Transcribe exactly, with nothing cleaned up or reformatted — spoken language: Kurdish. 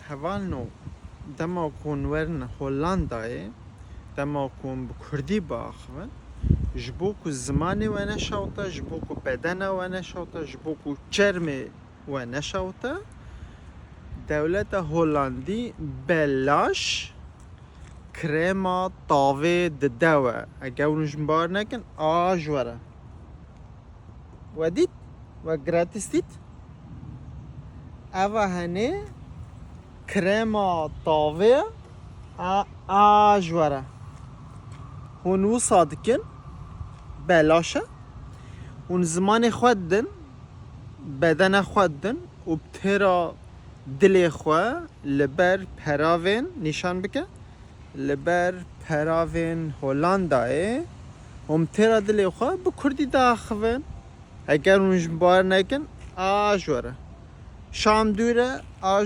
Hevalno, dema ku hûn werin Hollandayê, dema ku hûn bi kurdî biaxivin, ji bo ku zimanê we neşewte, ji bo ku bedena we neşewte, ji bo ku çermê we neşewte, dewleta Hollandî belaş krema tavê dide we. Eger hûn ji min bawer nekin, a ji we re. We dît? We gratis dît? Eva henê krema tavê a, a ji we re. Hûn wisa dikin, belaş e. Hûn zimanê xwe didin, bedena xwe didin û bi têra dilê xwe li ber peravên nîşan bike, li ber peravên Hollandayê û bi têra dilê xwe bi kurdî diaxivin. Eger hûn ji min bawer nekin, a ji we re. Şam dûr e, a